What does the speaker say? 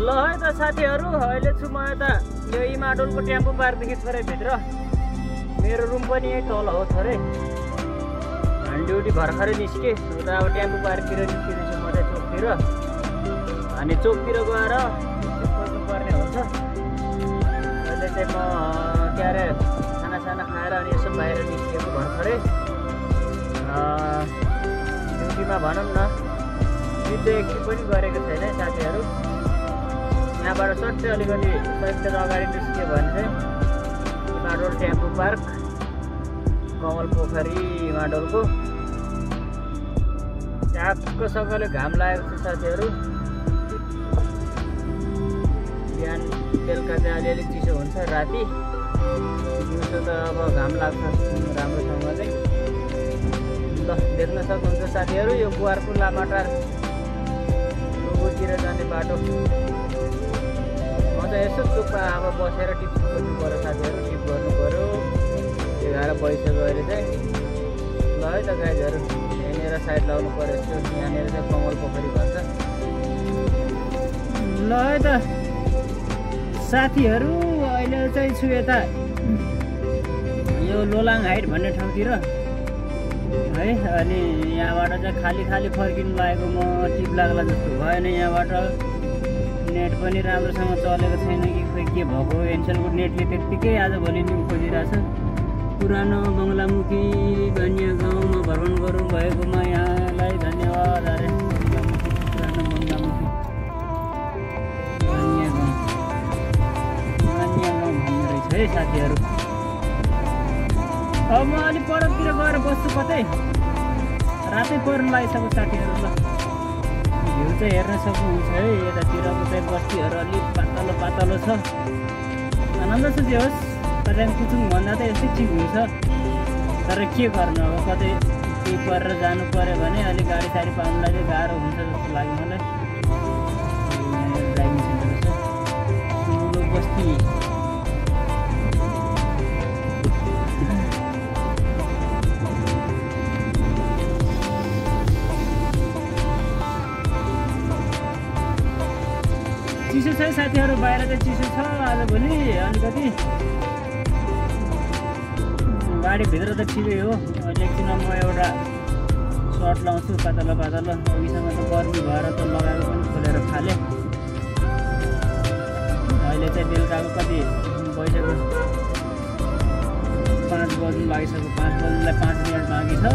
ल है त साथीहरू, अहिले छु म यता यो इमाडोलको टेम्पो पार्कदेखि थोरै भित्र। मेरो रुम पनि यही तल हो थोरै। ड्युटी भर्खरै निस्केँ, उता अब टेम्पो पार्कतिर निस्किँदैछु म चाहिँ चोकतिर। अनि चोकतिर गएर पर्ने हुन्छ। अहिले चाहिँ म के अरे खाना खाएर अनि यसो बाहिर निस्केको भर्खरै। ड्युटीमा भनौँ न युद्ध एकछिन पनि गरेको छैन है साथीहरू। यहाँबाट सट्टै अलिकति 100 मिटर अगाडि निस्क्यो भने चाहिँ इमाडोल टेम्पो पार्क, कमल पोखरी इमाडोलको। ट्याक्कसँगले घाम लागेको छ साथीहरू। बिहान बेलुका चाहिँ अलिअलि चिसो हुन्छ, राति दिउँसो त अब घाम लाग्छ राम्रोसँग चाहिँ। ल देख्न सक्नुहुन्छ साथीहरू, यो कुवारपुर लामाटार लुबुतिर जाने बाटो। म चाहिँ यसो चुपमा अब बसेर टिप्स गर्नु पऱ्यो साथीहरू, टिप गर्नु पऱ्यो। 11 भइसक्यो अहिले चाहिँ। ल है त गाइजहरू, यहाँनिर साइड लाउनु पऱ्यो यस्तो। यहाँनिर चाहिँ कमल पोखरी भन्छ। ल है त साथीहरू, अहिले चाहिँ छु यता यो लोलाङ हाइट भन्ने ठाउँतिर है। अनि यहाँबाट चाहिँ खाली फर्किनु लागेको म। टिप लाग्ला जस्तो भएन। यहाँबाट नेट पनि राम्रोसँग चलेको छैन कि खोइ के भएको। एनसेलको नेटले त्यत्तिकै आजभोलि नि खोजिरहेछ। पुरानो बङ्गलामुखी बानिया गाउँमा भ्रमण गरौँ भएकोमा यहाँलाई धन्यवाद। अरे पुरानो बङ्गलामुखी बानिया गाउँ भन्ने रहेछ है साथीहरू। अब म अलिक परतिर गएर बस्छु कतै। रातै पर्नु लागिसक्यो साथीहरू। ल भ्यू चाहिँ हेर्न सक्नुहुन्छ है। यतातिरको चाहिँ बस्तीहरू अलिक पातलो छ। आनन्द छ जे होस्। कतै कुचुङ भन्दा त यस्तै ठिक हुन्छ। तर के गर्नु अब, कतै केही परेर जानु पऱ्यो भने अलिक गाडी साडी पाउनुलाई चाहिँ गाह्रो हुन्छ जस्तो लाग्यो मलाई। ड्राइभिङ सेन्टर छ ठुलो बस्ती। चिसो छ साथीहरू, बाहिर चाहिँ चिसो छ आजभोलि अलिकति। गाडीभित्र त ठिकै हो। अहिले एकछिनमा म एउटा सर्ट लाउँछु पातलो। अघिसँग त गर्मी भएर त लगाएको पनि खोलेर फालेँ। अहिले चाहिँ बेलुकाको कति भइसक्यो, 5 बज्नु लागिसक्यो। 5 बज्नुलाई 5 मिनट बाँकी छ।